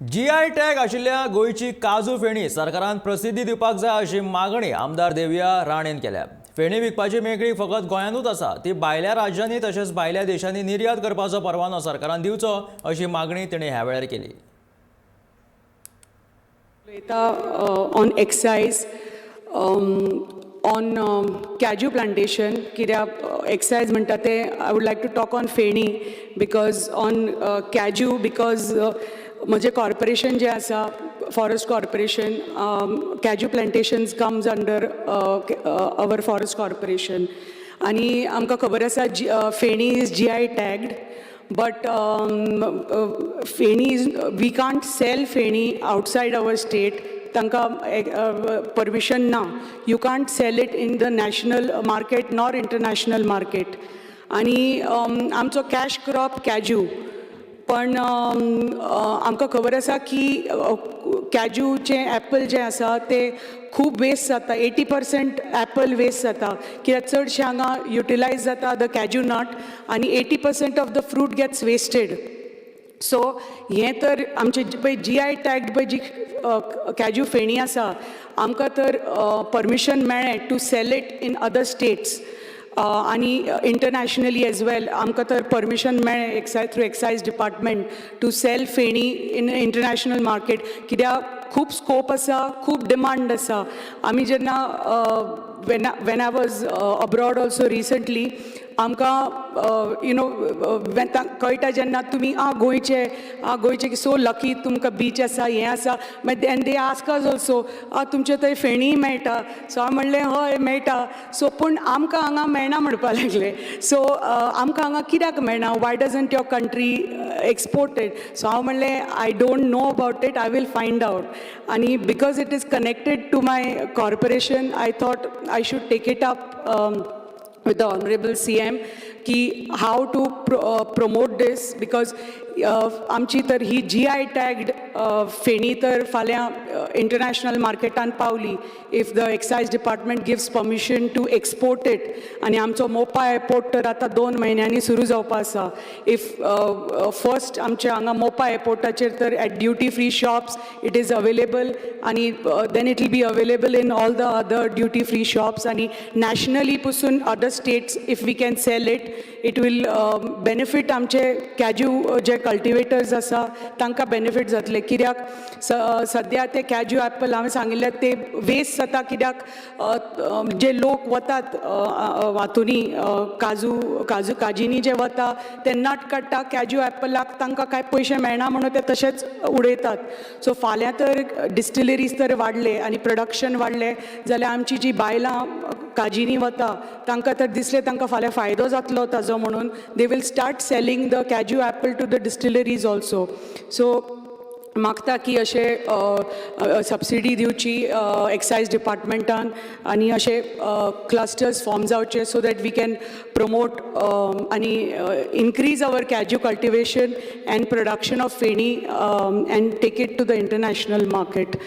GI tag आशिल्ल्या गोंयची काजू फेणी सरकारान प्रसिद्धी दिवपाक जाय अशी मागणी आमदार देविया राणेन केल्या. फेणी विकपाची मेकळीक फकत गोंयांतूच आसा. ती भायल्या राज्यांनी तशेंच भायल्या देशांनी निर्यात करपाचो परवानो सरकारान दिवचो अशी मागणी तिणें ह्या वेळार केली. उलयता on excise, on cashew plantation, कित्याक एक्सायज म्हणटा तें I would like to talk on feni because on cashew, because म्हजें कॉर्पोरेशन जें आसा, forest corporation, cashew plantations comes under our forest corporation. आनी आमकां खबर आसा, जी feni is GI tagged, but feni is, we can't sell feni outside our state. तांकां permission ना. You can't sell it in the national market nor international market. आनी आमचो cash crop cashew, पण आमकां खबर आसा की कॅज्यूचें एप्पल जें आसा तें खूब वेस्ट जाता. 80% एप्पल वेस्ट जाता, कित्याक चडशें हांगा युटिलायज जाता the cashew nut आनी 80% of the fruit gets wasted. So हें तर आमचे पळय जीआय टॅग्ड पळय जी कॅज्यू फेणी आसा, आमकां तर परमिशन मेळ्ळें to sell it in other states आनी इंटरनॅशनली एज वेल. आमकां तर परमिशन मेळ्ळें excise through excise department to sell feni in international market, कित्याक खूब स्कोप आसा, खूब डिमांड आसा. आमी जेन्ना when I was abroad also recently, आमकां you know कळटा जेन्ना तुमी आ गोंयचे, आ गोंयचे, सो लकी, तुमकां बीच आसा, हें आसा. मागीर and they ask us also, आ तुमचे थंय फेणीय मेळटा. सो हांव म्हणलें, हय मेळटा. सो पूण आमकां हांगा मेळना म्हणपा लागले. सो आमकां हांगा कित्याक मेळना? Why doesn't your country export it? So हांव म्हणलें, I don't know about it, I will find out. आनी because it is connected to my corporation, I thought I should take it up with the honorable CM की how to promote this, because आमची तर ही GI tagged feni तर फाल्यां international मार्केटान पावली, if the excise department gives permission to export it, आनी आमचो Mopa airport तर आतां 2 म्हयन्यांनी सुरू जावपा आसा. If first आमच्या हांगा मोपा एअरपोर्टाचेर तर at duty free shops it is available, आनी then it will be available in all the other duty free shops, आनी नॅशनली पसून other states if we can sell it, it will benefit आमचे cashew जे cultivators आसा, तांकां benefit जातले. कित्याक सद्या ते कॅज्यू एप्पल हांवें सांगिल्लें ते वेस्ट जाता, कित्याक जे लोक वतात हातूंनी काजू काजू काजींनी जे वता, ते नट काडटा कॅज्यू एप्पलाक, तांकां कांय पयशे मेळना म्हणून ते तशेंच उडयतात. सो फाल्यां तर डिस्टिलरीज तर वाडले आनी प्रोडक्शन वाडलें जाल्यार आमची जी बायलां काजींनी वता, तांकां तर दिसलें तांकां फाल्यां फायदो जातलो ताजो म्हणून, they will start selling the cashew apple to the distilleries also. So मागता की अशें सबसिडी दिवची एक्सायज डिपार्टमेंटान आनी अशे क्लस्टर्स फॉर्म जावचे so that we can promote आनी increase our cashew cultivation and production of feni and take it to the international market.